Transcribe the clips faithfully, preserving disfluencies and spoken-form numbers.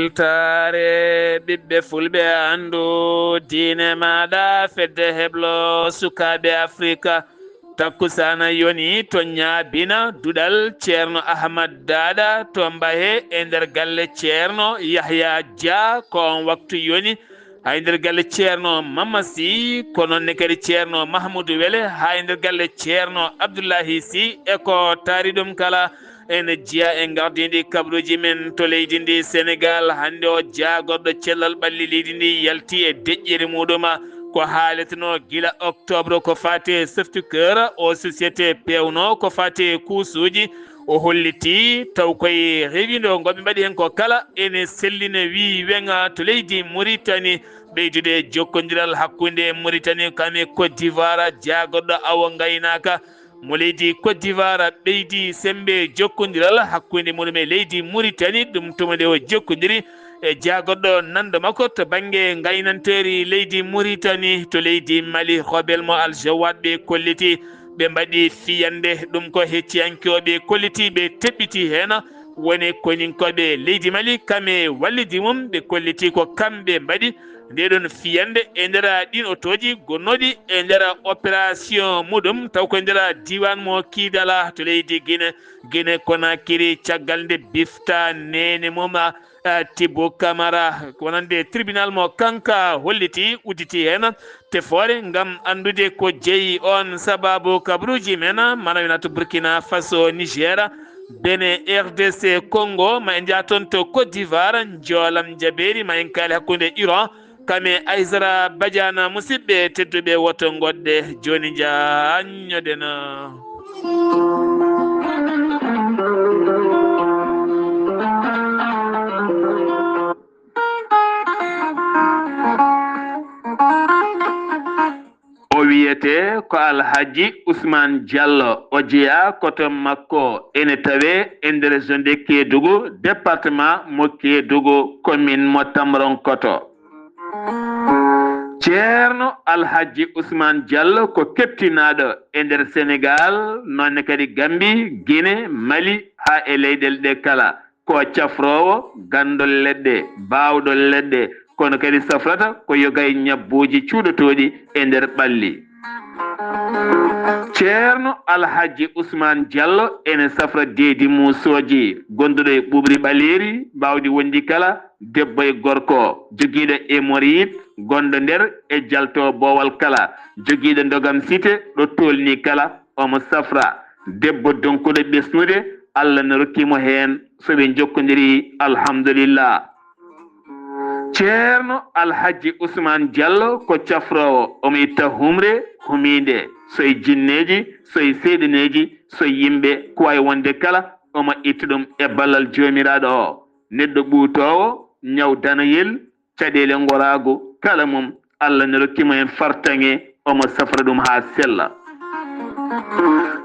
Taare ɓiɓɓe fulɓe anndu diine maaɗa fedde heblo sukaaɓe Afrika. Takkusaana yoni to ñaabina duɗal Ceerno Ahmad Daaɗa to Mbahe e nder galle Ceerno Yahya Dia. Ko on waktu yoni hay nder galle Ceerno Mama Sy, ko noon ne kadi Ceerno Mahmudu Wele, hay nder galle Ceerno Abdullahi Sy e ko taari ɗum kala. Ene jeya e ngardiindi kabaruuji men to leydi ndi Senegaal. Hannde o jaagorɗo cellal ɓalli leydi ndi yalti e deƴƴere muɗum. Ko haaletenoo gila octobre ko faati e Softucœur, o société peewno ko faati e kuusuuji. O holliti taw koye rewindo ngo ɓe mbaɗi heen ko kala ene sellina wii weŋa to leydi Muritani, ɓeydude jokkondiral hakkunde Muritani kam e Côte d'Ivoire. Jaagorɗo awo ngaynaaka mo leydi Côte d'Ivoire ɓeydi semmbe jokkondiral hakkunde muɗum e leydi Muritani. Ɗum tuma nde o jokkondiri e jaagorɗo nanndo makko to bannge ngaynanteeri leydi Muritani to leydi Mali, Robel mo Aljawad. Ɓe kolliti, ɓe mbaɗi fiyannde. Ɗum ko hecciyankooɓe kolliti, ɓe teɓɓiti heen. Woni koninkooɓe leydi Mali, kam e wallidi mum, ɓe kolliti ko kamɓe mbaɗi nde ɗon fiyannde e nder ɗin otooji gonnooɗi e nder opération muɗum, taw ko e nder diiwaan mo Kiidala to leydi Gine, Gine Konakiri, caggal nde bifta neene mum, a, a, Tibbo Kamara, wonande tribunal mo kanka holliti, udditi heen tefoore ngam anndude ko jeyi on sababu kabaruuji men, mana wina to Burkina Faso, Niger, Benin, R D C Congo, ma en njaha toon to Côte d'Ivoire, Njoolam Jabeeri, ma en kaali hakkunde Iran, kam e Aysara Badiane. Musidɓe tedduɓe, woto ngoɗɗe jooni, njaññoɗen. O wiyetee ko Alhaji Ousmane Diallo, o jeyaa ko to makko, ene tawee e nder région de Kédougou, département mo Kédougou, commune mo Tamronkoto. Ceerno Alhaji Ousmane Diallo ko keptinaaɗo e nder Senegaal, noon ne kadi Gambie, Guinée, Mali, haa e leyɗeele ɗe kala. Ko cafroowo ganndol leɗɗe, baawɗo leɗɗe, kono kadi safrata ko yoga e ñabbuuji cuuɗotooɗi e nder ɓalli. Ceerno Alhaji Ousmane Diallo ene safra deedi muusooji, gonduɗo e ɓuuɓri ɓaleeri, mbaawdi wondi kala, debbo e gorko, jogiiɗo hémorroïde, gonɗo nder e jalto boowal kala, jogiiɗo ndogam site ɗo tolni kala, omo safra. Debbo donkuɗo ɓesnude, Allah no rokki mo heen, so ɓe njokkondiri, alhamdulillah. Ceerno Alhaji Ousmane Diallo ko cafroowo, omo itta humre, humiinde, so e jinneeji, so e seyɗaneeji, so e yimɓe, ko waawi wonde kala, omo itta ɗum e ballal Joomiraaɗo o. Neɗɗo ɓuutoowo, ñaw danayel, caɗeele ngoraagu kala mum, Allah ne rokki mo heen fartaŋe, omo safra ɗum haa sella.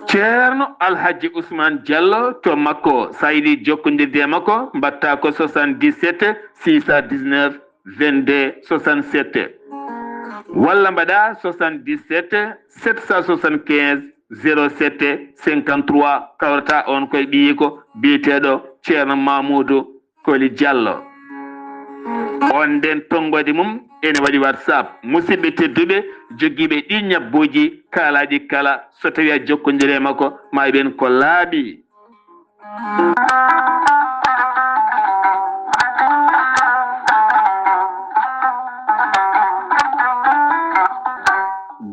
Ceerno Alhaji Ousmane Diallo to makko, so a yiɗi jokkondirde e makko, mbaɗtaa ko soixante-dix-sept six cent dix-neuf vingt-deux soixante-sept, walla mbaɗaa soixante-dix-sept sept cent soixante-quinze zéro sept cinquante-trois, kawrata on koye ɓiyiiko biyeteeɗo Ceerno Mamoudou Koli Diallo. On nden tonngoode mum ene waɗi WhatsApp. Musidɓe tedduɓe, jogiiɓe ɗi ñabbuuji kaalaaɗi kala, so tawii a jokkondire e makko, ma ɓen ko laaɓi.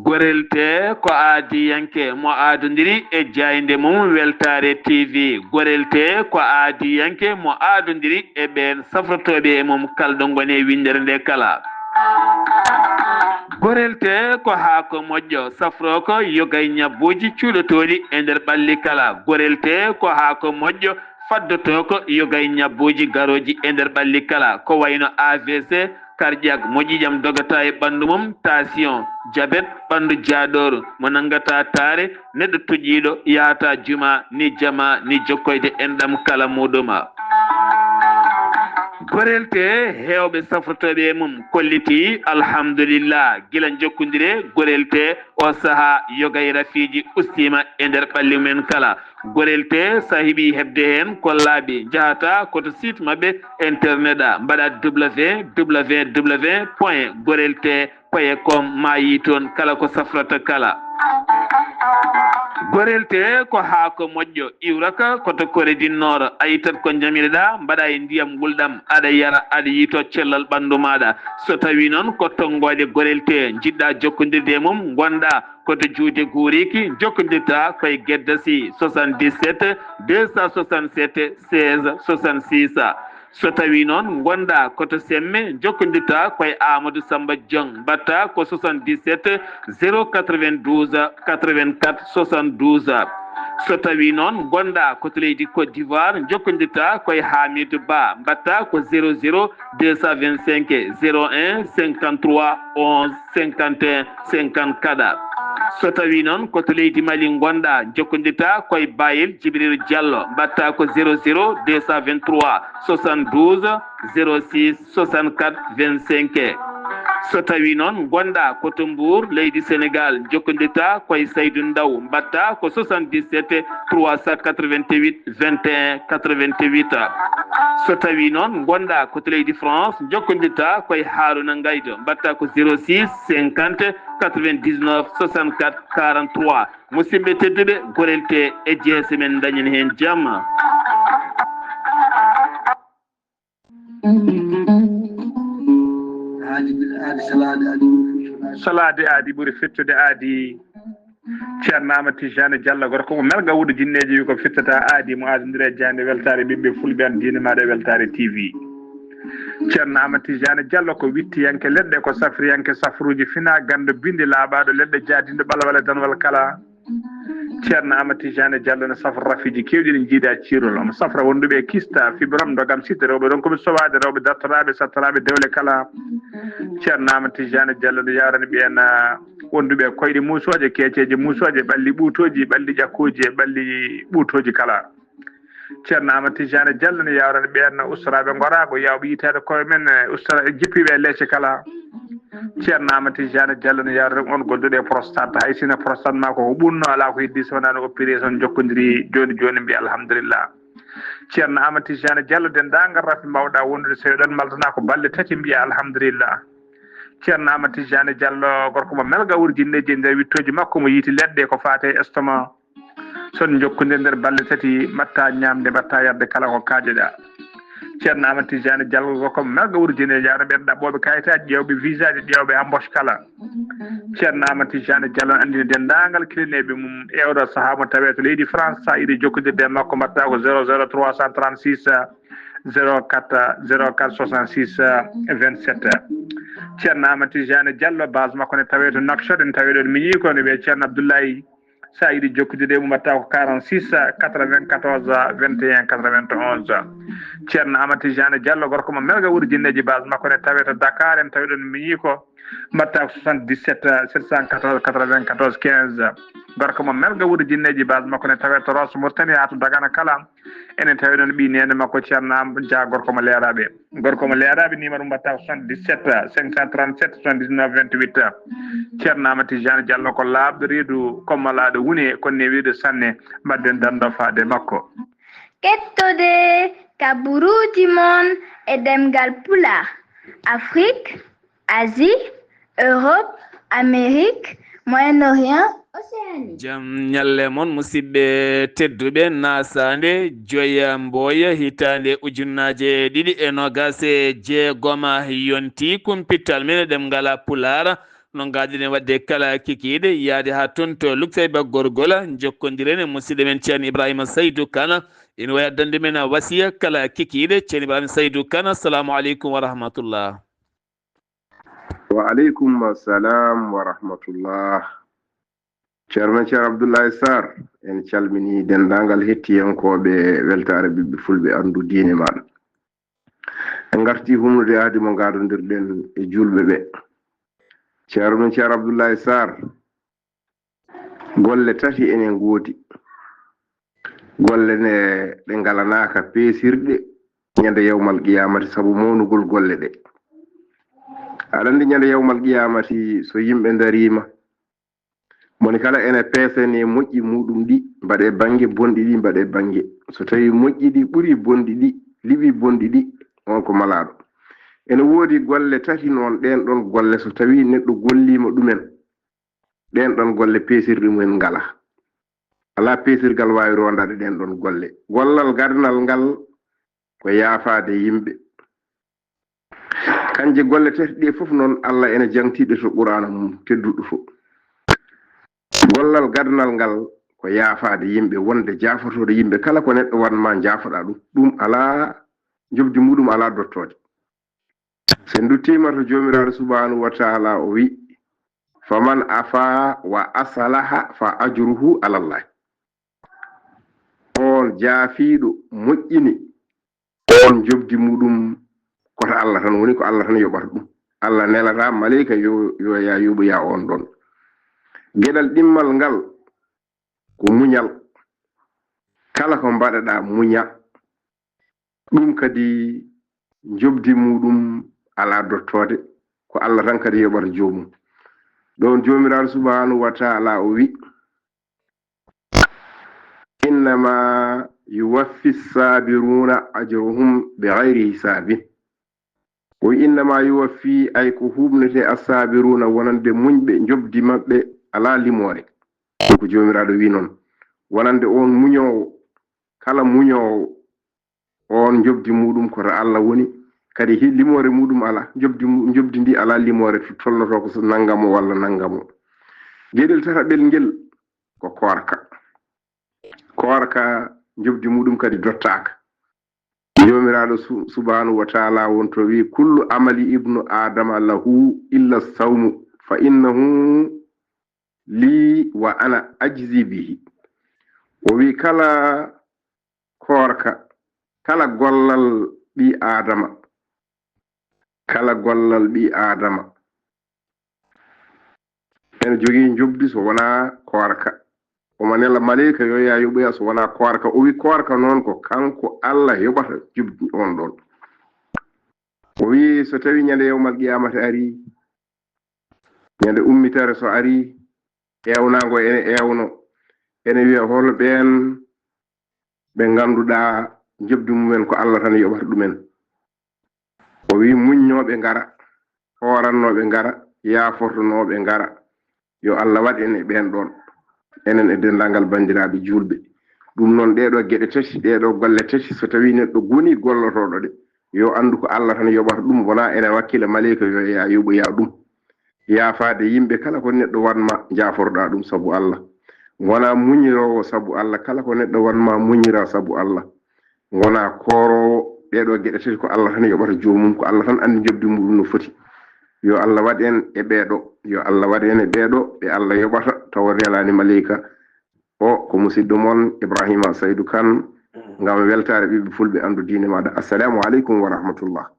Gorel Tee ko aadiyanke mo aadondiri e jaaynde mum Weltaare T V. Gorel Tee ko aadiyanke mo aadondiri e ɓeen safrotooɓe e mum kalɗo ngoni e winndere nde kala. Gorel Tee ko haako moƴƴo, safroo ko yoga e ñabbuuji cuuɗotooɗi e nder ɓalli kala. Gorel Tee ko haako moƴƴo, faddotoo ko yoga e ñabbuuji garooji e nder ɓalli kala, ko wayno A V C, cardiaque, mo ƴiiƴam dogata e ɓanndu mum, tension, jabet, ɓanndu jaaɗooru, mo nanngata taare, neɗɗo toƴƴiiɗo yahata juma, ni jama, ni jokkoyde enɗam kala muɗuma. Gorelte heewɓe safrotooɓe e mum kollitii alhamdulillah gila jokkondire Gorelte o sahaa yoga e rafiiji ustiima e nder ɓalli mumen kala. Gorelte sahibi heɓde heen ko laabi njahata ko to site maɓɓe internet a mbaɗa www point gorelte point com ma yii toon kala ko safrata kala. Gorelte ko haako moƴƴo iwraka ko to Kore du Nord a ittat ko ñamireɗa mbaɗa e ndiyam ngulɗam aɗa yara aɗa yiito cellal ɓanndu maɗa. So tawi noon ko tonngooje Gorelte njiɗɗa jokkondirde e mum ngonɗa ko to juuɗe guuriiki jokkondirta koye Geddasi soixante-dix-sept deux cent soixante-sept seize soixante-six. So tawi noon ngonɗa ko to Semme jokkondirta koye Amadou Samba Dieng mbaɗta ko soixante-dix-sept zéro quatre-vingt-douze quatre-vingt-quatre soixante-douze. So tawi noon ngonɗa ko to leydi Côte d'Ivoire jokkondirta koye Hamidou Ba mbaɗta ko zéro zéro deux cent vingt-cinq zéro un cinquante-trois onze cinquante et un cinquante-quatre. So tawi noon ko to leydi Mali ngonɗa jokkondirta koye Bayel Jibril Diallo mbaɗta ko zéro zéro deux cent vingt-trois soixante-douze zéro six soixante-quatre vingt-cinq. So tawi noon ngonɗa ko to Mbour leydi Sénégal jokkondirta koye Saydou Ndaw mbaɗta ko soixante-dix-sept trois cent quatre-vingt-huit vingt et un quatre-vingt-huit. So tawi noon ngonɗa ko to leydi France jokkondirta koye Haruna Ngaydo mbaɗta ko zéro six cinquante quatre-vingt-dix-neuf soixante-quatre quarante-trois. Musidɓe tedduɓe, Gorelte e jeese men dañen heen jamma. Salaade aadi ɓuri fettude aadi. Ceerno Amadou Tijani Diallo gorko mo melga wuuɗo jinneeji wi ko fittata aadi mo aadondiri e jaaynde weltaare ɓiɓɓe fulɓe an diine maaɗa e weltaare T V. Ceerno Amadou Tijani Diallo ko wittiyanke leɗɗe ko safriyanke safruuji fina ganndo binndi laaɓaaɗo leɗɗe jaadinɗo ɓalwale danwal kala. Ceerno Amadou Tijani Diallo ne safra rafiiji keewɗi ɗi njiiɗa ciirol omo safra wonduɓe e kista fibrom ndogam sitte rewɓe ronkuɓe sowaade rewɓe dartoraaɓe sattoraaɓe dewle kala. Ceerno Amadou Tijani Diallo ne yawrani ɓeen wonduɓe e koyɗe muusooje keeceeje muusooje ɓalli ɓuutooji ɓalli ƴakkooji e ɓalli ɓuutooji kala. Ceerno Amadou Tijani Diallo ne yawrani ɓeen ustoraaɓe ngoraago yawɓe yitaade koye men ustora jippiiɓe e leece kala. Ceerno Amadou Tijani Diallo ne yawrani on gonduɗo e prostate hay sino prostate ma koko ɓunno alaa ko heddi so wonaa no opéré son jokkondiri jooni jooni mbiya alhamdulillah. Ceerno Amadou Tijani Diallo denndaangal rafi mbawɗa wondude so eɗon maldana ko balɗe tati mbiya alhamdulillah. Ceerno Amadou Tijani Diallo gorko mo melga wuuri jinneeji e nder wittooji makko mo yiiti leɗɗe ko faate e estomac. Son jokkondir nder balɗe tati mbatta ñaamde mbatta yarde kala ko kaajeɗa. Ceerno Amadou Tijani Diallo gorko mo melga wuuri jinneeji ara ɓen ɗaɓɓooɓe kayitaaji ƴeewɓe visaaji ƴeewɓe embauche kala. Ceerno Amadou Tijani Diallo ne anndina denndaangal kilineeɓe mum e oɗo sahaa mo tawee to leydi France so a yiɗi jokkondirde e makko mbatta ko zéro zéro trois cent trente-six zéro quatre zéro quatre soixante-six vingt-sept. Ceerno Amadou Tijani Diallo base makko ne tawee to Nouakchott ene tawee ɗon miñi ko ne wiyee Ceerno Abdoulaye. So a yiɗi jokkondirde e mum mbatta ko quarante-six quatre-vingt-quatorze vingt et un quatre-vingt-onze. Ceerno Amadou Tijani Diallo gorko mo melga wuuri jinneeji base makko ne tawee to Dakar ene tawee ɗon miñi ko mbatta ko soixante-dix-sept sept cent quatorze quatre-vingt-quatorze quinze. Gorko mo melga wuuri jinneeji base makko ne tawee to Rosso Mauritanie haa to Dagana kala. Enen tawi noon ɓii neene makko Ceerno Am Dia gorko mo leeraaɓe. Gorko mo leeraaɓe numéro mbatta ko soixante-dix-sept cinq cent trente-sept soixante-dix-neuf vingt-huit. Ceerno Amadou Tijani Diallo ko laaɓɗo reedu kommalaaɗo wune ko newiiɗo sanne mbaɗden dando faade makko. Kettode kaburuuji mon e ɗemngal Pulaar, Afrique, Asie, Europe, Amérique, Moyen-Orient, Océanie. Jam ñalle mon musidɓe tedduɓe, nasaande joya mboya hitaande ujunnaaje ɗiɗi e nogas e jeegoma yonti kumpital men e ɗemngal Pulaar. No ngaaɗiɗen waɗde kala kikiiɗe yaade haa toon to Luxembourg gorgol, njokkondiren e musidɗo men Ceerno Ibrahima Saydou Kane. Ina wayi addande men wasiya kala kikiiɗe. Ceerno Ibrahima Saydou Kane, assalamu aleykum wa rahmatullah. Wa aleykum assalam wa rahmatullah. Ceerno men Ceerno Abdoulaye Sarr, en calminii denndaangal hettiyankooɓe weltaare ɓiɓɓe fulɓe anndu diine maaɗa. En ngartii humnude ahdi mo ngaadondirɗen e juulɓe ɓe. Ceerno men Ceerno Abdoulaye Sarr, golle tati enen ngoodi. Golle ne ɗe ngalanaaka peesirɗe, ñande yawmal qiyamati sabu mawnugol golle ɗe. Aɗa anndi ñande yawmal qiyamati so yimɓe ndariima, moni kala ene peesane moƴƴi muɗum ɗi, mbaɗe bannge, bonɗi ɗi mbaɗe bannge. So tawi moƴƴi ɗi ɓuri bonɗi ɗi, liɓi bonɗi ɗi, on ko malaaɗo. Ene woodi golle tati noon, ɗeen ɗon golle so tawi neɗɗo golliima ɗumen, ɗeen ɗon golle peesirɗi mumen ngala. Alaa peesirgal waawi rondaade ɗeen ɗon golle. Gollal gadanal ngal ko yaafaade yimɓe. Kanje golle tati ɗe fof noon, Allah ene jangtiiɗe to Qur'aana mum tedduɗo to. Gollal gadanal ngal ko yaafaade yimɓe, wonde jaafotoɗo yimɓe kala ko neɗɗo waɗ ma njaafoɗa ɗum. Ɗum alaa njoɓdi muɗum, alaa dottoode. So en nduttiima to Joomiraaɗo subhaanahu wa taala, o wi, "Faman afa wa asalaha fa ajruhu alallah." On jaafiiɗo moƴƴini, on njoɓdi muɗum ko to Allah tan woni, ko Allah tan yoɓata ɗum. Allah nelata maleyka yo, yo ya yoɓoya on ɗon. Geɗal ɗimmal ngal ko muñal. Kala ko mbaɗaɗa muña. Ɗum kadi njoɓdi muɗum alaa dottoode. Ko Allah tan kadi yoɓata joomum. Ɗon Joomiraaɗo subhaanahu wa taala o wi, "Innama yuwaffi sabiruna ajruhum bi gayri hisabin." O wi, "Innama yuwaffi", ay ko huɓnete, "assabiruna", wonande muñɓe, njoɓdi maɓɓe alaa limoore. Ɗum ko Joomiraaɗo wi noon. Wonande on muñoowo, kala muñoowo, on njoɓdi muɗum ko to Allah woni, kadi hi-, limoore muɗum alaa. Njoɓdi mu-, njoɓdi ndi alaa limoore to tolnotoo ko so nanngamo walla nanngamo. Geɗel tataɓel ngel ko koorka. Koorka njoɓdi muɗum kadi dottaaka. Joomiraaɗo su-, subhaanahu wa taala won to wi, "Kullu amali ibnu Adama lahu illa sawmu, fa innahu li wa ana ajzi bihi." O wi, kala koorka, kala gollal ɓii Aadama, kala gollal ɓii Aadama ene jogii njoɓdi so wonaa koorka. Omo nela maleyka yo ya yoɓoya so wonaa koorka. O wi, koorka noon ko kanko Allah yoɓata njoɓdi on ɗon. O wi, so tawi ñande yawmal qiyamata ari, ñande ummitare so ari, ewnaango ene ewno, ene wiya, hol ɓeen ɓe ngannduɗaa njoɓdi mumen ko Allah tan yoɓata ɗumen? O wi, muññooɓe ngara, hoorannooɓe ngara, yaafortonooɓe ngara. Yo Allah waɗ en e ɓeen ɗoon, enen e denndaangal banndiraaɓe juulɓe. Ɗum noon, ɗee ɗoo geɗe tati, ɗee ɗoo golle tati, so tawii neɗɗo goni gollotooɗo ɗe, yo anndu ko Allah tan yoɓata ɗum, wonaa ene wakkila maleyka yo ya yoɓoya ɗum. Yaafaade yimɓe kala ko neɗɗo waɗ ma, njaaforoɗaa ɗum sabu Allah. Wonaa muñiroowo sabu Allah, kala ko neɗɗo waɗ ma, muñira sabu Allah. Wonaa kooroowo, ɗee ɗoo geɗe tati ko Allah tan yoɓata joomum, ko Allah tan anndi njoɓdi muɗum no foti. Yo Allah waɗ en e ɓee ɗoo, yo Allah waɗ en e ɓee ɗoo ɓe Allah yoɓata tawa nelaani maleyka. O ko musidɗo mon Ibrahima Saydu Kan, ngam weltaare ɓiɓɓe fulɓe anndu diine maaɗa. Assalamu aleykum wa rahmatullah.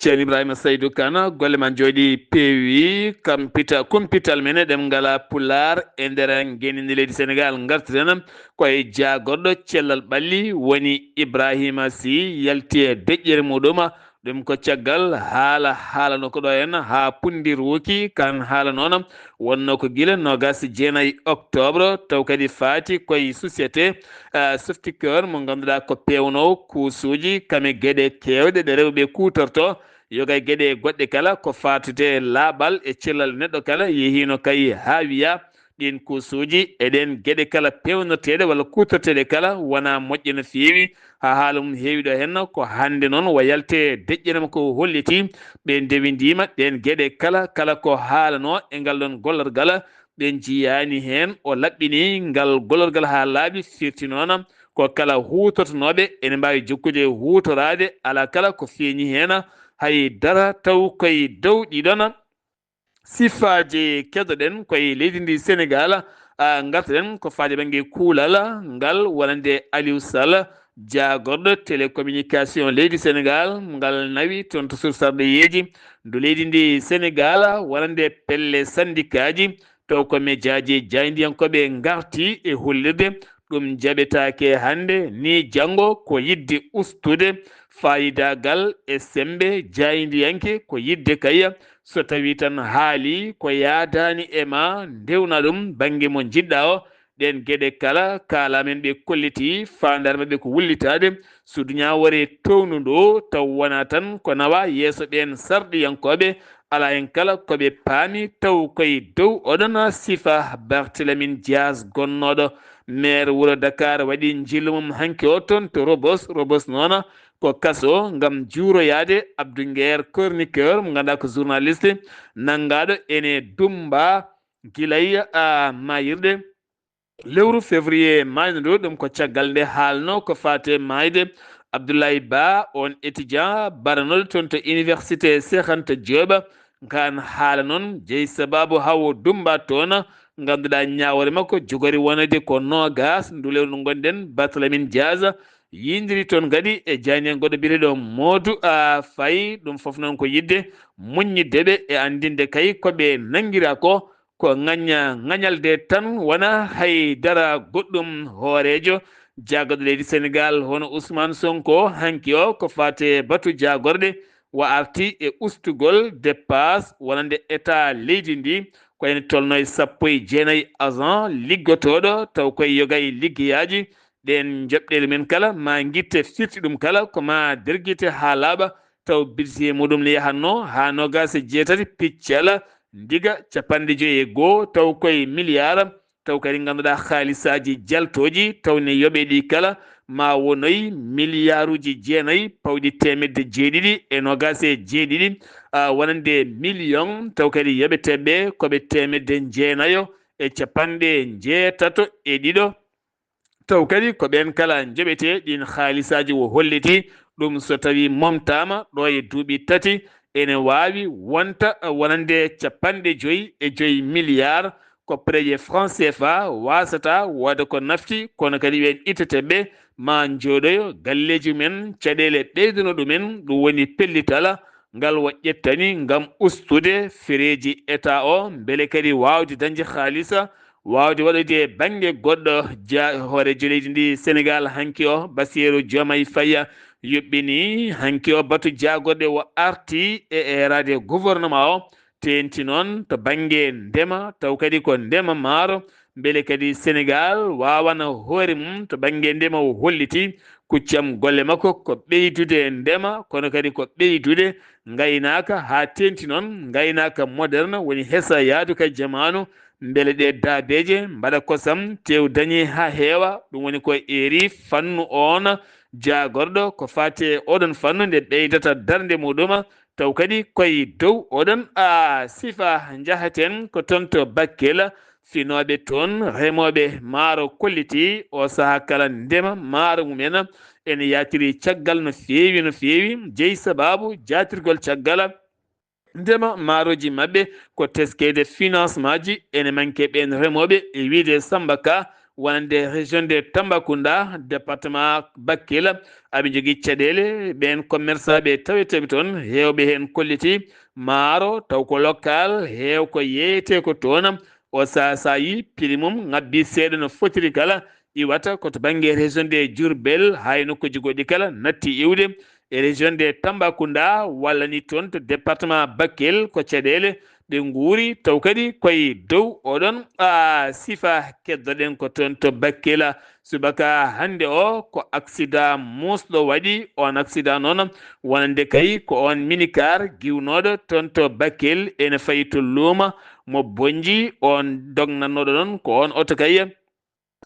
Ceerno Ibrahima Saydu Kan, golle ma njooɗi peewi, kampita, kumpital men e ɗemngal Pulaar e nder ngenndi leydi Senegaal. Ngartiren ko e jaagorɗo cellal ɓalli woni Ibrahima Sy, yalti e deƴƴere muɗum. Ɗum ko caggal haala haalano ko ɗo en haa pundi ruuki kan haala noon wonno ko gila noogas e jeenayi octobre, taw kadi faati koye société, ah, Softicor mo ngannduɗaa ko peewnoowo kuusuuji kam e geɗe keewɗe ɗe rewɓe kuutorto, yoga e geɗe goɗɗe kala ko faatude laaɓal e cellal neɗɗo kala, yehiino kay haa wiya ɗiin kuusuuji e ɗeen geɗe kala peewnorteeɗe walla kuutorteeɗe kala wonaa moƴƴe no feewi. Haa haala mum heewi ɗo heen ko hannde noon o yalti e deƴƴere makko o holliti ɓe ndewindiima ɗeen geɗe kala, kala ko haalanoo e ngal ɗoon gollorgal ɓe njiyaani heen. O laɓɓini ngal gollorgal haa laaɓi, firti noon ko kala huutortonooɓe ene mbaawi jokkude huutoraade, alaa kala ko feeñi heen hay dara, taw koye dow ɗii ɗoon sifaaji keɗoɗen koye leydi ndi Senegaal. Ah, ngartoɗen ko faade bannge kuulal ngal wonande Aliou Sall, jaagorɗo télécommunication leydi Senegaal, ngal nawi toon to sursarɗeyeeji ndu leydi ndi Senegaal, wonande pelle sandikaaji, taw ko mejaaji jaayndiyankooɓe ngarti e hollirde ɗum jaɓetaake hannde ni janngo, ko yiɗde ustude faayidaagal e semmbe jaayndiyanke, ko yiɗde kay so tawii tan haalii ko yaadaani e ma, ndewna ɗum bannge mo njiɗɗaa o. Ɗeen geɗe kala kaalaamen ɓe kollitii faandaare maɓɓe ko wullitaade suudu ñaawoore townu ndu, taw wonaa tan ko nawa yeeso ɓeen sarɗiyankooɓe, alaa heen kala ko ɓe paami, taw koye dow oɗon sifa Barthélémy Dias gonnooɗo maire wuro Dakar waɗi njillu mum hanki o toon to Rebeuss. Rebeuss noon ko kaso ngam juuroyaade Abdou Nguer, chroniqueur mo ngannduɗaa ko journaliste nanngaaɗo ene dummba gilay, a, maayirɗe lewru février maayno ndu. Ɗum ko caggal nde haalno ko faate maayde Abdoulaye Ba, on étudiant baranooɗo toon to université Cheikh Anta Diop. Ngaan haala noon jeyi sabaabu hawo dummba toon, ngannduɗaa ñaawoore makko jogori wonde ko noogas ndu lewru ndu ngonɗen. Barthélémy Dias yindiri toon kadi e jaayndiyanke goɗɗo biyeteeɗo Modou, a, Faye. Ɗum fof noon ko yiɗde muññitde ɓe e anndinde kay ko ɓe nanngira ko, ko ŋañña-, ŋañalde tan, wona hay dara goɗɗum. Hooreejo jaagorɗo leydi Senegaal hono Ousmane Sonko, hanki o ko faate batu jaagorɗe, wa arti e ustugol dépasse wonande état leydi ndi, ko ene tolno e sappo e jeenayi agent liggotooɗo, taw koye yoga e liggeyaaji. Ɗeen njoɓɗeele men kala ma ngitte firti ɗum kala ko ma dergite haa laaɓa, taw budget muɗum ne yahatno haa noogaas e jeetati piccal, diga capanɗe joyi e goo, taw koye milliard, taw kadi ngannduɗaa haalisaaji jaltooji, taw ne yoɓe ɗi kala ma wonoy milliarduuji jeenayi pawɗi teemedde jeeɗiɗi e noogaas e jeeɗiɗi, a, wonande million, taw kadi yoɓeteeɓe ko ɓe teemedde jeenayo e capanɗe jeetato e ɗiɗo. Taw kadi ko ɓeen kala njoɓetee ɗiin haalisaaji, o holliti ɗum so tawii momtaama ɗo e duuɓi tati, ene waawi wonta wonande capanɗe joyi e joyi milliard, ko prêt franc C F A waasata wooda ko nafti, kono kadi ɓeen itteteeɓe ma njooɗoyo galleeji mumen, caɗeele ɓeyduno ɗumen, ɗum woni pellital ngal o ƴettani ngam ustude fereeji état o, mbele kadi waawde dañde haalisa, waawde waɗoyde e bannge goɗɗo. Ja-, hooreejo leydi ndi Senegaal hanki o, Bassirou Diomaye Faye, yuɓɓini hanki o batu jaagorɗe, o arti e eeraade gouvernement o, teeŋti noon to bannge ndema, taw kadi ko ndema maaro, mbele kadi Senegaal waawana hoore mum to bannge ndema. O holliti kuccam golle makko ko ɓeydude ndema, kono kadi ko ɓeydude ngaynaaka, haa teeŋti noon ngaynaaka moderne, woni hesa yahdu ka jamaanu, mbele ɗee daabeeje mbaɗa kosam, tew dañee haa heewa. Ɗum woni ko eeri fannu oon jaagorɗo ko faati e oɗon fannu, nde ɓeydata darnde muɗum, taw kadi koye dow oɗon, a, sifa njahaten ko toon to Bakkel. Finooɓe toon, remooɓe maaro kolliti o sahaa kala ndema maaro mumen ene yaatiri caggal no feewi, no feewi. Jeyi sabaabu jaatirgol caggal ndema maaroji maɓɓe ko teskeede financement ji ene manque ɓeen remooɓe, e wiyde Samba Ka, wonande région de Tambacounda, département Bakel. Aɓe njogii caɗeele, ɓeen commerçant ɓe taweteeɓe toon, heewɓe heen kolliti maaro, taw ko local, heew ko yeeyetee ko toon. O sahaa so a yii prix mum ŋabbii seeɗa no fotiri kala, iwata ko to bannge région de Diourbel, haa e nokkuuji goɗɗi kala natti iwde. E région de Tambacounda, walla ni toon to département Bakel, ko caɗeele ɗe nguuri, taw kadi koye dow oɗon, a, sifa. Keddoɗen ko toon to Bakel. Subaka hannde o ko accident muusɗo waɗi. On accident noon wonande kay ko on minicar giwnooɗo toon to Bakel, ene fayi to luuma mo Bonnji. On dognannooɗo noon ko on oto kay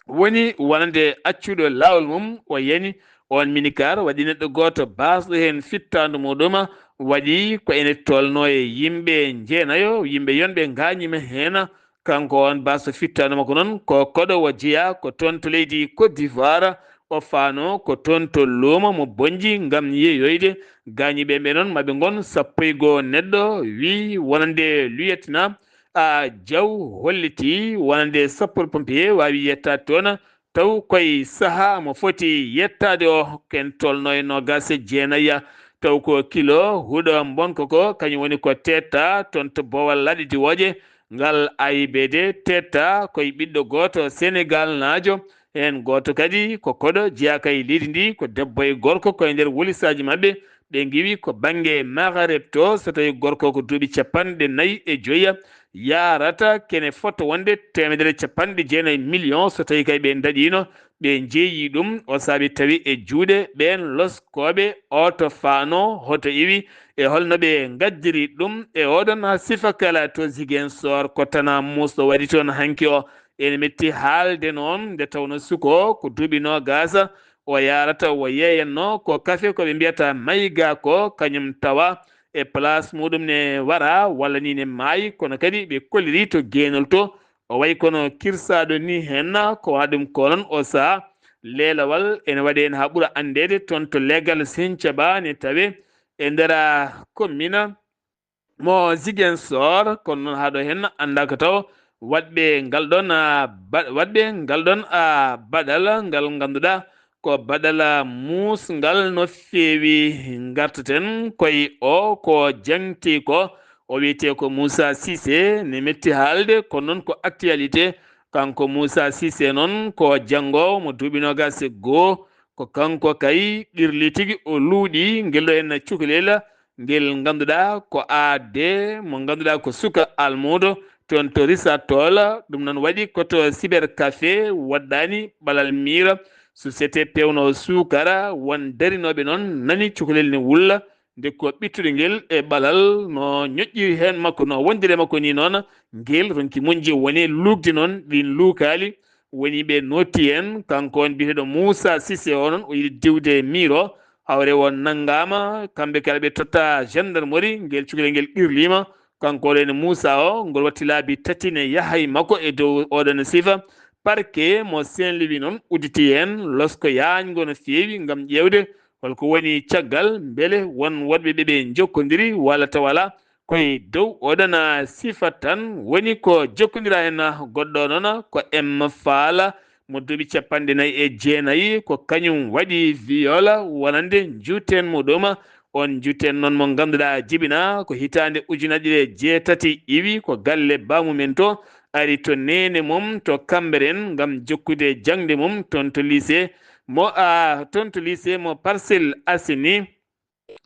woni wonande accuɗo laawol mum, o yani. On minicar waɗi neɗɗo gooto baasɗo heen fittaandu muɗum, waɗi ko ene tolno e yimɓe jeenayo, yimɓe yonɓe ngaañiima heen. Kanko on baasɗo fittaandu makko noon ko koɗo o jeyaa ko toon to leydi Côte d'Ivoire. O faano ko toon to luuma mo Bonnji ngam yeeyoyde gaañiiɓe ɓe noon, maɓe ngon sappo e goo neɗɗo, wi wonande luyetna. A, Diaw holliti wonande sapeurs-pompiers waawi yettaade toon, taw koye sahaa mo foti yettaade o, ken tolno e noogaas e jeenayi. Taw ko kilo huɗo mbonko ko, kañum woni ko teetta toon to Boowal Laaɗe Diwooje. Ngal A I B D teetta koye ɓiɗɗo gooto Senegaalnaajo, Heen gooto kadi ko koɗo jeyaa ka e leydi ndi, ko debbo e gorko ko e nder wolisaaji maɓɓe. Ɓe ngiwi ko bannge Maghreb to, so tawi gorko ko duuɓi capanɗe nayi e joya, yaarata kene fota wonde teemedere capanɗe jeenayi million, so tawi kay ɓe ndaɗiino, ɓe njeeyi ɗum, o saabi tawi e juuɗe ɓeen loskooɓe oto faano hoto iwi e holno ɓe ngaddiri ɗum e oɗon sifa kala to Ziguinchor, ko Tana Moussa waɗi toon hanki o. Ene metti haalde noon, nde tawno suko ko duuɓi noogaas o yaarata, o yeeyanno ko kafe ko ɓe mbiyata mayga ko, kañum tawa e place muɗum ne wara walla ni ne maayi, kono kadi ɓe kolliri to geenol to, o wayi kono kirsaaɗo ni heen, ko wona ɗum ko noon o saha leelawal ene waɗe heen haa ɓura anndeede toon to legal Sinthiaba ne tawe e nder commune mo Ziguinchor, kono noon haa ɗo heen anndaaka taw waɗɓe ngal ɗoon, ah, ba-, waɗɓe ngal ɗoon, ah, baɗal ngal ngannduɗaa ko baɗal muusngal no feewi. Ngartaten koye o ko jangti ko, o wiyetee ko Moussa Cissé, ne metti haalde, kono noon ko actualité. Kanko Moussa Cissé noon ko janngoowo mo duuɓi noogaas e goo, ko kanko kay qirli tigi o luuɗi ngel ɗo heen cukalel, ngel ngannduɗaa ko aade mo ngannduɗaa ko suka almuudo toon to Risatol. Ɗum noon waɗi ko to cybercafé waɗɗaani ɓalal miira, société peewno suukara, won darinooɓe noon nani cukalel ne wulla, nde ko ɓittude ngel e ɓalal no ñoƴƴiri heen makko, no wondiri e makko ni noon, ngel ronki moƴƴi woni luukde noon ɗiin luukaali. Woni ɓe notti heen, kanko on biyeteeɗo Moussa Cissé o noon, o yiɗi diwde miir o, hawre o nanngaama, kamɓe kala ɓe totta gendarmerie, ngel cukalel ngel qirliima, kanko oɗo ene Moussa o, ngol watti laabi tati ne yahay makko e dow oɗon sifa. Parquet mo Saint-Louis noon udditi heen losko yaañngo no feewi ngam ƴeewde holko woni caggal, mbele won woɗɓe ɓe ɓe njokkondiri walla taw alaa. Koye dow oɗon sifa tan woni ko jokkondira heen goɗɗo noon ko M Faala mo duuɓi capanɗe nayi e jeenayi, ko kañum waɗi viol wonande njuuteen muɗum. On njuuteen noon mo ngannduɗaa jibina ko hitaande ujunaaji ɗiɗi e jeetati iwi ko galle baamumen to, ari to neene mum to Cambérène ngam jokkude jaŋde mum toon to lycée mo, a, toon to lycée mo Parcelles Assainies.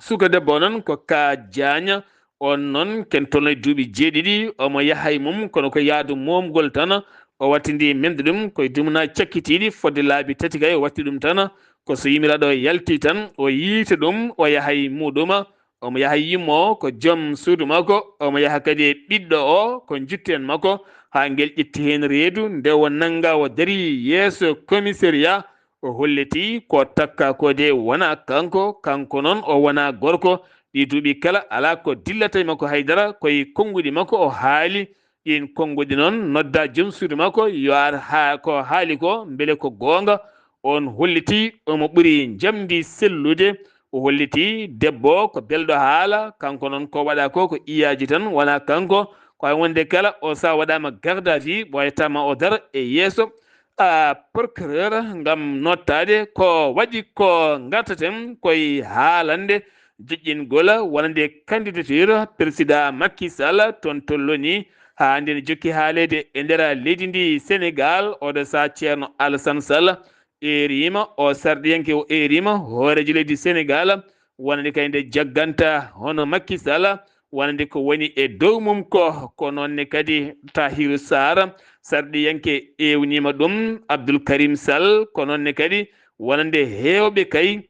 Suka debbo o noon ko Ka Diagne, on noon ken tolno e duuɓi jeeɗiɗi, omo yaha e mum kono ko yaadu moomgol tan, o wattindi mende ɗum koye dumunaaji cakkitiiɗi fodde laabi tati kay o watti ɗum tan, ko so yumiraɗo yalti tan o yiita ɗum o yaha e muɗum. Omo yaha yummo ko joom suudu makko, omo yaha kadi e ɓiɗɗo o ko njutten makko, haa ngel ƴetti heen reedu nde o nannga o darii yeeso commissariat, o holliti ko takka ko de wonaa kanko, kanko noon o wonaa gorko, ɗii duuɓi kala alaa ko dillata e makko haydara, koye konnguɗi makko o haali. Ɗiin konnguɗi noon nodda joom suudu makko yo ar haa ko haali ko mbele ko goonga. On holliti omo ɓuri njamndi sellude. O holliti debbo ko belɗo haala, kanko noon ko waɗa ko ko iyaaji tan, wonaa kanko. Ko hay wonde kala o sa waɗaama garde à vue, ɓooyataama o dar e yeeso a procureur ngam nottaade ko waɗi ko. Ngartaten koye haalande joƴƴingol wonande candidature président Macky Sall toon to Loni, haa nde ne jokki haaleede e nder leydi ndi Sénégal. Oɗo sa Ceerno Alassane Sall eeriima, o sarɗiyanke o eeriima hooreejo leydi Sénégal, wonande kay nde jagganta hono Macky Sall, wonande ko woni e dow mum ko. Ko noon ne kadi Tahirou Sarr, sarɗiyanke ewniima ɗum, Abdoul Karim Sall, ko noon ne kadi wonande heewɓe kay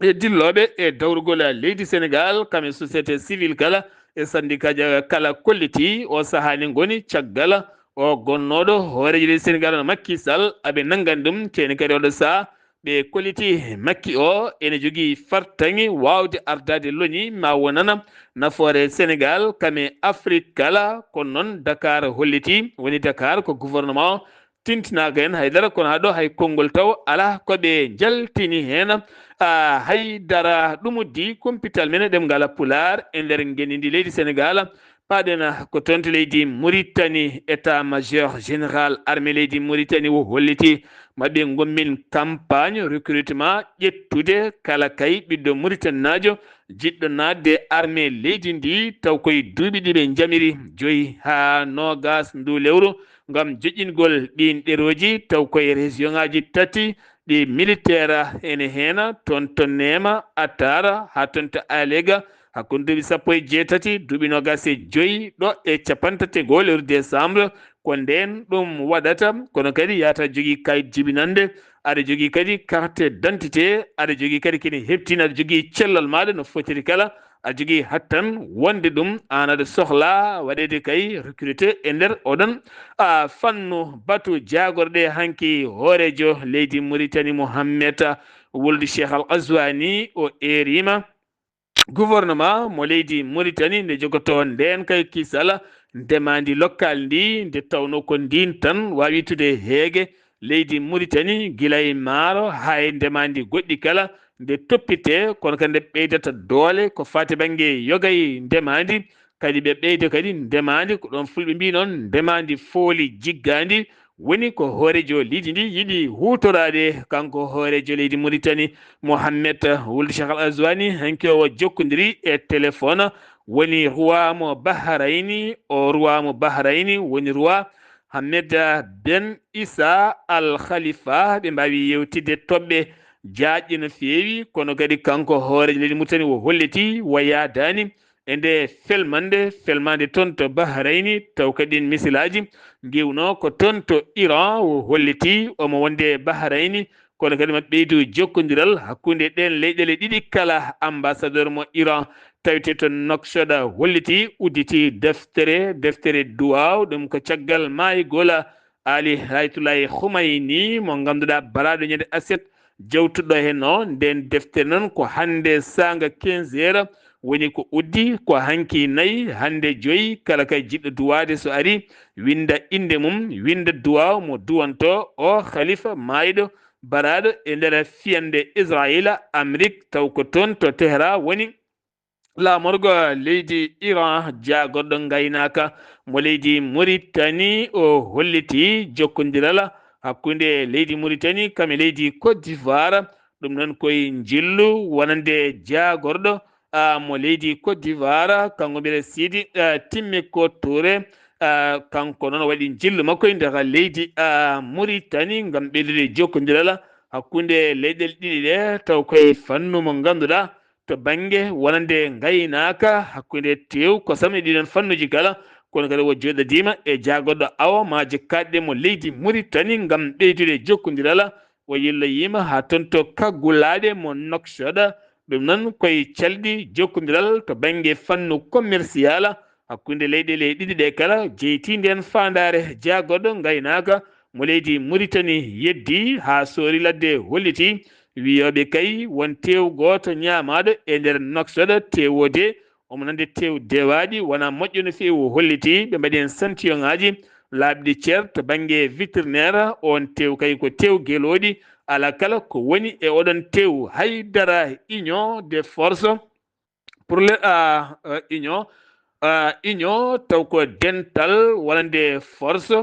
e dillooɓe e dawrugol leydi Sénégal, kam e société civile kala, e syndicat ja-, kala kolliti o sahaa ne ngoni caggal o gonnooɗo hooreejo leydi Sénégal no Macky Sall, aɓe nanngani ɗum, ceeni kadi oɗo sahaa ɓe kolliti Macky o ene jogii fartaŋŋe waawde ardaade Loni ma wonana nafoore Sénégal, kam e Afrique kala. Kono noon Dakar holliti, woni Dakar ko gouvernement o tintinaaka heen haydara, kono haa ɗo hay konngol taw alaa ko ɓe njaltini heen, a, haydara. Ɗum uddi kumpital men e ɗemngal Pulaar e nder ngenndi leydi Sénégal. Paaɗen ko toon to leydi Mauritanie, état major général armée leydi Mauritanie o holliti maɓɓe ngommin campagne recrutement ƴettude kala kay ɓiɗɗo Mauritaniaajo jiɗɗo naatde armée leydi ndi, taw koye duuɓi ɗi ɓe njamiri, joyi haa noogaas ndu lewru, ngam joƴƴingol ɗiin ɗerooji, taw koye région ŋaaji tati ɗi militaire ene heena, toon to Neema, Ataara, haa toon to Alega, hakkunde duuɓi sappo e jeetati, duuɓi noogaas e joy ɗo e capanɗe tati e go'o lewru décembre. Ko ndeen ɗum waɗata, kono kadi yaata jogii kayit jibinannde, aɗa jogii kadi carte d'identité, aɗa jogii kadi kene heptin, aɗa jogii cellal maaɗa no fotiri kala, aɗa jogii hattan wonde ɗum aan aɗa sohlaa waɗeede kay recruté e nder oɗon, a, fannu. Batu jaagorɗe hanki hooreejo leydi Mauritanie Mohamed Wuld Cheikh Al Ghazouani o eeriima gouvernement mo leydi Mauritanie nde jogotoo ndeen kay kisal ndemaandi local ndi, nde tawnoo ko ndiin tan waawi ittude heege leydi Mauritanie, gila e maaro haa e ndemaandi goɗɗi kala, nde toppitee, kono kadi nde ɓeydata doole ko faati bannge yoga e ndemaandi, kadi ɓe ɓeyda kadi ndemaandi, ko ɗoon fulɓe mbii noon, ndemaandi fooli jiggaandi, woni ko hooreejo leydi ndi yiɗi huutoraade, kanko hooreejo leydi Mauritanie, Mohamed Wuld Cheikh Al Ghazouani, hanki o jokkondiri e téléphone, woni roi mo Bahrayni, o roi mo Bahrayni, woni roi Hamada Ben Issa Al Khalifa, ɓe mbaawi yeewtidde toɓɓe jaajɗe no feewi, kono kadi kanko hooreejo leydi Mauritanie o holliti o yaadaani e nde felmannde, felmande toon to Bahrayni, taw kadi ɗiin misilaaji ngiwno ko toon to Iran o holliti omo wonde e Bahrayni, kono kadi maɓɓe ɓeydu jokkondiral hakkunde ɗeen leyɗeele ɗiɗi kala. Ambassadeur mo Iran tawetee to Nouakchott holliti, udditi deftere, deftere duwaaw, ɗum ko caggal maayugol Ali Ayatollah Khomeini mo ngannduɗaa baraaɗo ñande aset jawtuɗo heen o. Ndeen deftere noon ko hannde saanga quinze heures woni ko uddi, ko hanki nayi, hannde joyi, kala kay jiɗɗo duwaade so ari, winnda innde mum, winnda duwaaw mo duwanto o khalifa maayɗo baraaɗo e nder fiyande Israayiila, Amrik, taw ko toon to Tehran woni laamorgo leydi Iran. Jaagorɗo ngaynaaka mo leydi Mauritanie o holliti jokkondiral hakkunde leydi Mauritanie kam e leydi Côte d'Ivoire. Ɗum noon koye njillu wonande jaagorɗo, a, mo leydi Côte d'Ivoire, kanko mbiyetee Sidi, a, Timmiko Touré. A, kanko noon waɗi njillu makko e nder leydi, a, Mauritanie ngam ɓeydude jokkondiral hakkunde leyɗeele ɗiɗi ɗe, taw koye fannu mo ngannduɗaa to bannge wonande ngaynaaka, hakkunde tew, kosam e ɗiɗon fannuuji kala, kono kadi o jooɗodiima e jaagorɗo awo maaje kaaɗɗe mo leydi Mauritanie ngam ɓeydude jokkondiral. O yilloyiima haa toon to kaggulaaɗe mo Nouakchott. Ɗum noon koye calɗi jokkondiral to bannge fannu commercial hakkunde leyɗeele ɗiɗi ɗe kala, jeyti ndeen faandaare. Jaagorɗo ngaynaaka mo leydi Mauritanie yeddi haa soori ladde holliti wiyooɓe kay won teew gooto ñaamaaɗo e nder Nouakchott, teew o de omo nande teew dewaaɗi, wonaa moƴƴo no feewi. O holliti ɓe mbaɗi heen santiyoŋaaji laaɓɗi cer to bannge vétérinaire. Oon teew kay ko teew gelooɗi, alaa kala ko woni e oɗon teew. Hay dara, Union des forces pour le, ah, euh, Union, ah, Union taw ko dental wonande force,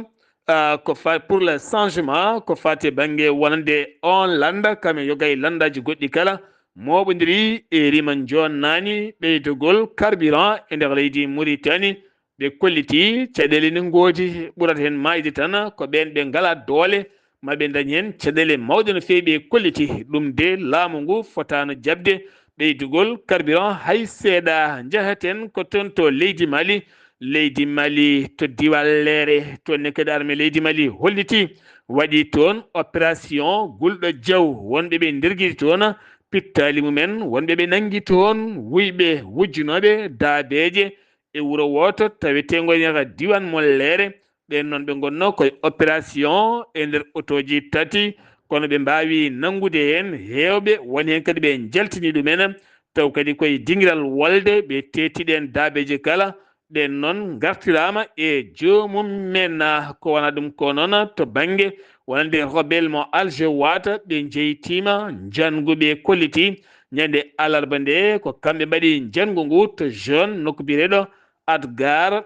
ah, ko fa-, pour le changement, ko faati bannge wonande oon lannda, kam e yoga e lanndaaji goɗɗi kala, mooɓondiri e rima joonnaani ɓeydugol carburant e nder leydi Mauritanie. Ɓe kolliti caɗeele ne ngoodi, ɓurata heen maayde tan ko ɓeen ɓe ngalaa doole, ma ɓe ndañ heen caɗeele mawɗe no feewi. Ɓe kolliti ɗum de, laamu ngu fotaano jaɓde ɓeydugol carburant hay seeɗa. Njahaten ko toon to leydi Mali. Leydi Mali to diwal Leere, toon ne kadi armée leydi Mali holliti, waɗi toon opération gulɗo jaw, wonɓe ɓe ndergiti toon pittaali mumen, wonɓe ɓe nanngi toon wuyɓe wujjunooɓe daabeeje e wuro wooto taweteengo e nder diiwaan mo Leere. Ɓeen noon ɓe ngonnoo koye opération e nder otooji tati, kono ɓe mbaawi nanngude heen heewɓe, won heen kadi ɓe njaltini ɗumen, taw kadi koye dingiral wolde ɓe teeti ɗeen daabeeje kala. Ɗeen noon ngartiraama e joomum men, ko wonaa ɗum ko noon to bannge wonande rebelle mo Alger Wata, ɓe njeytiima njanngu, ɓe kolliti ñande alarba nde ko kamɓe mbaɗi njanngu ngu to jeune nokku biyeteeɗo Adgar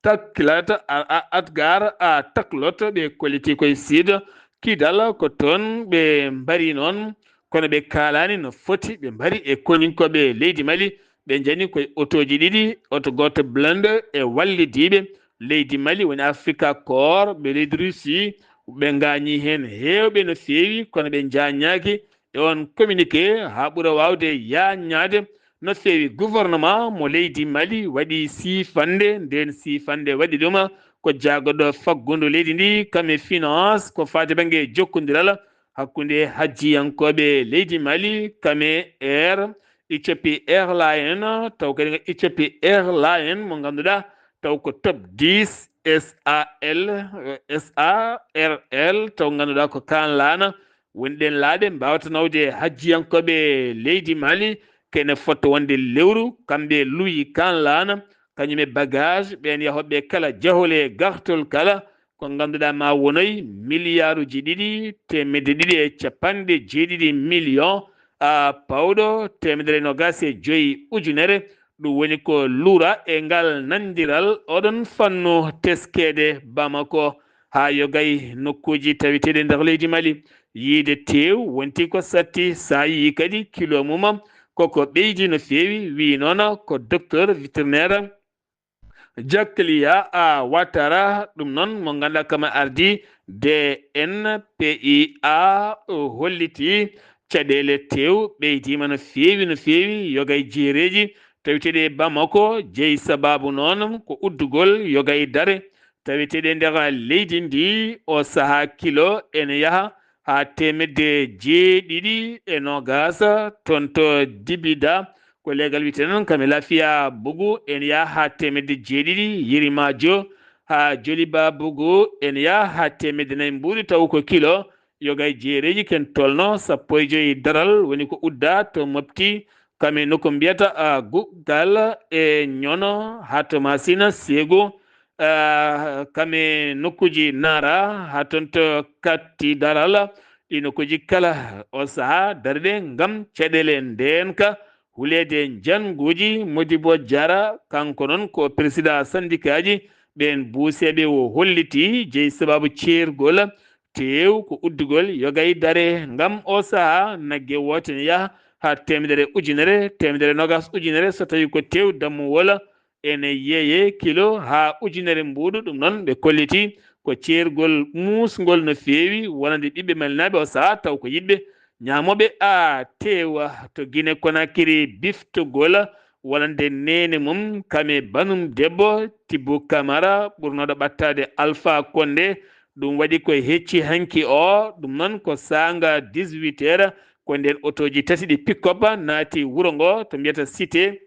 Taklat, a, a, Adgar a Taklot, ɓe kolliti koye Sud Kidal, ko toon ɓe mbari noon, kono ɓe kaalaani no foti ɓe mbari e koninkooɓe leydi Mali, ɓe njani koye otooji ɗiɗi, oto gooto blindé e wallidiiɓe, leydi Mali, woni Afrika Koor, ɓe leydi Russie, ɓe ngaañii heen heewɓe no feewi, kono ɓe njaañaaki e on communiqué haa ɓura waawde yaañaade no feewi. Gouvernement mo leydi Mali waɗi siifannde, ndeen siifannde waɗi ɗum ko jaagoɗo faggudu leydi ndi, kam e finance, ko faati bannge jokkondiral hakkunde hajjiyankooɓe leydi Mali, kam e Air Ethiopie Airline, taw kadi ko Ethiopie Airline mo ngannduɗaa taw ko top dix S A L, eh, S A R L, taw ngannduɗaa ko kaan laana woni ɗeen laaɗe mbaawata nawde hajjiyankooɓe leydi Mali, kene fotto wonde lewru, kamɓe luwi kaan laana, kañum e bagage, ɓeen yahooɓe kala jahol e gartol kala, ko ngannduɗaa ma wonoy miliyaaruji ɗiɗi, teemedde ɗiɗi e capanɗe jeeɗiɗi million, a, pawɗo teemedere e noogaas e joyi ujunere. Ɗum woni ko luura e ngal nanndiral oɗon fannu teskeede Bamako haa yogay nokkuuji taweteeɗi nder leydi Mali. Yiide teew wonti ko satti, so a yii kadi kilo mum koko ɓeydi no feewi, wiyi noon ko docteur vétérinaire Jakliya a Watara, ɗum noon mo ngannduɗaa kama ardi D N P I A o holliti caɗeele teew ɓeydiima no feewi, no feewi, yogay jeereeji taweteeɗi e Bamako, jeyi sabaabu noon ko uddugol yogay dare taweteeɗe nder leydi ndi. O sahaa kilo ene yaha haa teemedde jeeɗiɗi e noogaas, toon to Dibida, ko leegal wiyetee noon kam e Lafiya Bugu, ene yaha haa teemedde jeeɗiɗi, Yirimaajo haa Joliba Bugu, ene yaha haa teemedde nayi mbuuɗu, taw ko kilo yogay jeereeji ken tolno sappo e joyi daral, woni ko udda to Mopti, kam e nokku mbiyata, a, Guggal e Ñono, haa to Masina Seegu, a, kam e nokkuuji Nara, haa toon to Katti Daral. Ɗi nokkuuji kala o sahaa dariɗe ngam caɗeele ndeenka huleede njannguuji. Modibo Jara, kanko noon ko président sandikaaji ɓeen buuseeɓe, o holliti jeyi sabaabu ceergol teew ko uddugol yogay dare ngam o sahaa nagge woote ne yaha haa teemedere ujunere, teemedere noogaas ujunere so tawii ko teew dammuwol ene yeeyee kilo haa ujunere mbuuɗu. Ɗum noon ɓe kolliti ko ceergol muusngol no feewi wonande ɓiɓɓe malinaaɓe o sahaa taw ko yiɗɓe ñaamooɓe a teewa to Gine Konakiri biftogol wonande neene mum kam e banum debbo Tibbu Kamara ɓurnooɗo ɓattaade Alfa Konde. Ɗum waɗi ko hecci hanki o, ɗum noon ko saanga dix-huit heures, ko ndeen otooji tati ɗi pick-up naati wuro ngo to mbiyata Cité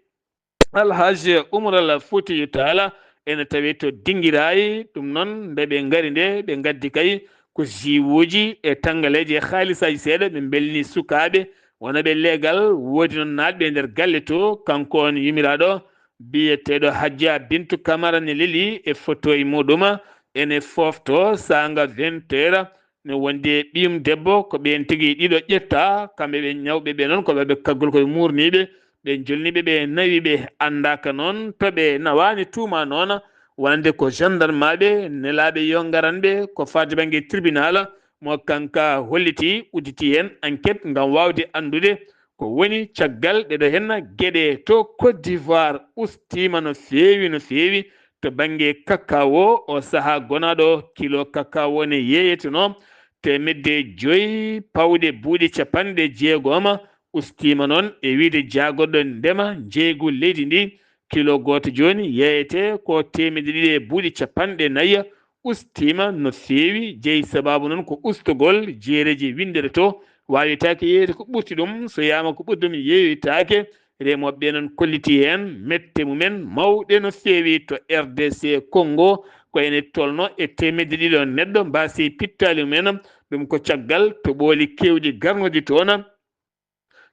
Alhaji Umar Al Fuutiyu Taala, ene tawee to Dingiraay. Ɗum noon nde ɓe ngari nde, ɓe ngaddi kay ko jiwuuji e tanngaleeje e haalisaaji seeɗa, ɓe mbelni sukaaɓe wonooɓe leegal, woodi noon naatɓe e nder galle to, kanko on yumiraaɗo biyeteeɗo Hajja Bintu Kamara ne leli e foto e muɗum, ene foofto saanga vingt heures, ne wondi e ɓiyum debbo, ko ɓeen tigi ɗiɗo ƴetta, kamɓe ɓe ñawɓe ɓe noon, ko ɓe kaggol koye muurniiɓe, ɓe jolniiɓe ɓe nawi ɓe, anndaaka noon to ɓe nawaani tuuma noon, wonande ko gendarmaaɓe nelaaɓe yo ngaran ɓe, ko faati bannge tribunal, mo kanka holliti, udditi heen enquête ngam waawde anndude ko woni caggal ɗeɗo heen geɗe. To Côte d'Ivoire ustiima no feewi, no feewi to bannge kakao. O sahaa gonaaɗo kilo kakao ne yeeyetenoo teemedde joyi pawɗe buuɗi capanɗe jeegom. Ustiima noon e wiyde jaagorɗo ndema njeeygu leydi ndi, kilo gooto jooni yeeyetee ko teemedde ɗiɗi e buuɗi capanɗe nayi. Ustiima no feewi, jeyi sabaabu noon ko ustugol jeereeji winndere to, waawetaake yeeyde ko ɓurti ɗum, so yaama ko ɓurti ɗum yeeyetaake. Remooɓe ɓe noon kolliti heen mette mumen mawɗe no feewi to R D C Congo, ko ene tolno e teemedde ɗiɗo neɗɗo mbaasi pittaali mumen. Ɗum ko caggal toɓooli keewɗi garnoɗi toon.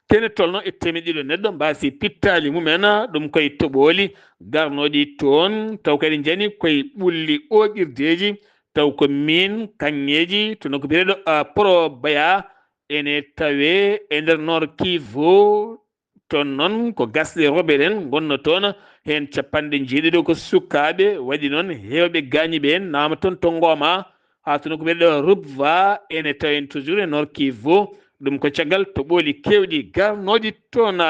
Kene tolno e teemedde ɗiɗo neɗɗo mbaasi pittaali mumen, ɗum koye toɓooli garnoɗi toon, taw kadi njani koye ɓulli ooƴirdeeji, taw ko miin kaŋŋeeji to nokku biyeteeɗo, a, Probaya, ene tawee e nder Nord Kivu. Toon noon ko gasɗe rooɓe ɗen ngonno toon, heen capanɗe njeeɗiɗo ko sukaaɓe, waɗi noon heewɓe gaañi ɓe naama toon to Ngoma, haa to nokku biyeteeɗo Rubva, ene tawen toujours e Nord Kivu. Ɗum ko caggal toɓooli keewɗi garnooɗi toon.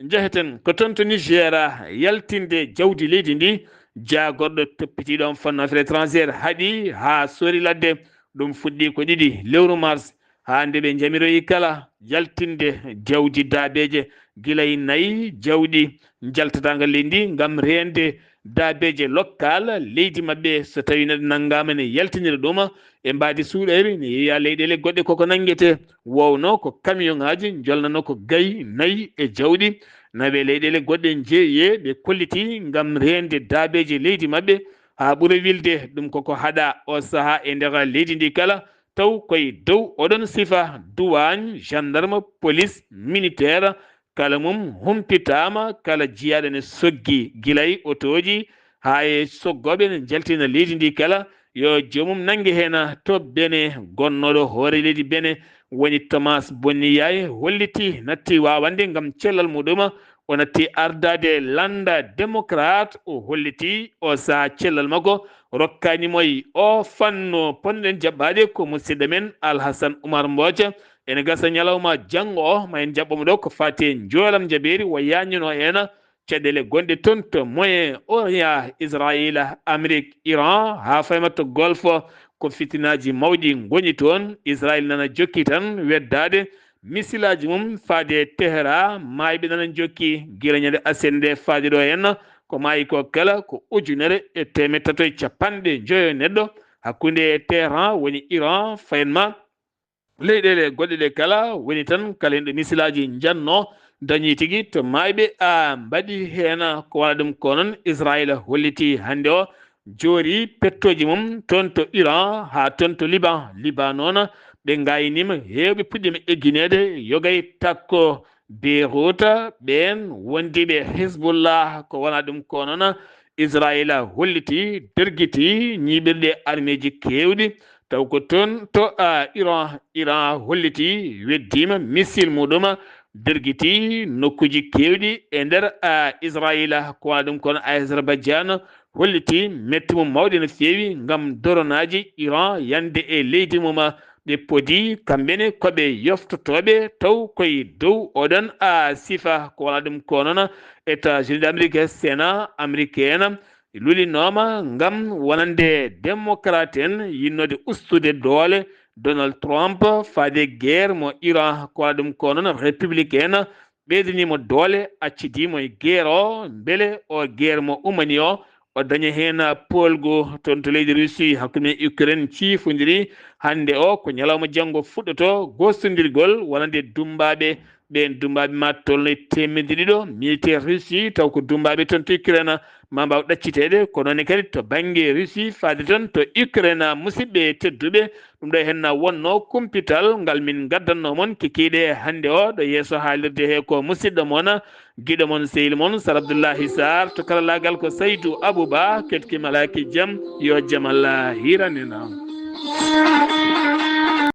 Njeheten ko toon to Niger, yaltinde jawdi leydi ndi, jaagorɗo toppitiiɗo on fannu affaire étrangère haɗi haa sori ladde. Ɗum fuɗɗi ko ɗiɗi lewru mars, haa nde ɓe njamiroyi kala jaltinde jawdi daabeeje gila e nayi jawdi jaltataanga leydi ngam reende daabeeje lokkal leydi maɓɓe. So tawii neɗɗo nanngaama ne yaltinira ɗum e mbaadi suuɗeeri, ne yeeya leyɗeele goɗɗe koko nanngete, wowno ko kamiyoŋaaji njolnano ko gayi nayi e jawdi. Nawe leyɗeele goɗɗe njeeye ɓe kolliti ngam reende daabeeje leydi maɓɓe, haa ɓura wilde ɗum koko haɗa o sahaa e nder leydi ndi kala, taw koye dow oɗon sifa, duwaañ, gendarme, polis, militeer, kala mum humpitaama, kala jiyaaɗo ne soggi gilay otooji haa e soggooɓe ne njaltina leydi ndi kala, yo joomum nannge heen to Bene. Gonnooɗo hoore leydi Bene woni Thomas Bonniyay holliti natti waawande ngam cellal muɗum. O natti ardaade lannda démocrate, o holliti o sahaa cellal makko rokkaani mo e o fannu. Ponnoɗen jaɓɓaade ko musidɗo men Alhasan Umar Mbooca. Ene gasa ñalawma janngo o, ma en jaɓɓo mo ɗo ko faati e njoolam jabeeri, o yaañino en caɗeele gonɗe toon to Moyen Orient, Israayiila, Amerik, Iran, haa fayma to Golfe. Ko fitinaaji mawɗi ngoni toon. Israayil nana jokki tan weddaade misilaaji mum faade e Tehran, maayɓe nana njokki gila ñande aset nde faade ɗo henna. Ko maayi ko kala ko ujunere e teemeɗɗe tato e capanɗe njoyo neɗɗo hakkunde Tehran woni Iran, fayen ma leyɗeele goɗɗe ɗe kala. Woni tan kala hen ɗo misilaaji njanno dañi tigi to maayɓe a mbaɗi heen ko wona ɗum. Ko noon Israayila holliti hannde o joori pettooji mum toon to Iran haa toon to Liban. Liban noon ɓe ngayniima, heewɓe puɗɗiima eggineede, yogay takko Beirut, ɓeen wondiiɓe Hezbollah. Ko wona ɗum ko noon Israayila holliti dergiti ñiiɓirɗe armeeji keewɗi, taw ko toon to a Iran. Iran holliti weddiima misil muɗum dergiti nokkuuji keewɗi e nder a Israayila. Ko wona ɗum ko noon Azerbaijan holliti metti mum mawɗi no feewi ngam doronaaji Iran yande e leydi mum. Ɓe podi kamɓe ne ko ɓe yoftotooɓe taw koye dow oɗon a sifa. Ko wona ɗum ko noon États-Unis d'Amérique, Sénat américain lulinooma ngam wonande démocrate en yinnoode ustude doole Donald Trump faade guerre mo Iran. Ko wona ɗum ko noon républicain ɓeydaniimo doole, accidiimo e guerre o, mbele o guerre mo umani o, o daña heen poolgu. Toon to leydi Russie hakkunde Ukraine ciifondiri hannde o, ko ñalawma janngo fuɗɗoto gostondirgol wonande dummbaaɓe. Ɓeen dummbaaɓe ma tolno e teemedde ɗiɗo militaire Russie, taw ko dummbaaɓe toon to Ukraine, ma mbaaw ɗacciteede. Ko noon ne kadi to bannge Russie faade toon to Ukraine, musidɓe tedduɓe, ɗum ɗo henna wonno kumpital ngal min ngaddanno mon kikiiɗe hannde o ɗo yeeso haalirde he ko musidɗo mon, giɗo mon, sehil mon Sar Abdoullahi Sarr, to karallaagal ko Saydou Abouba. Ketki malaaki jam, yo jam Allah hiranina.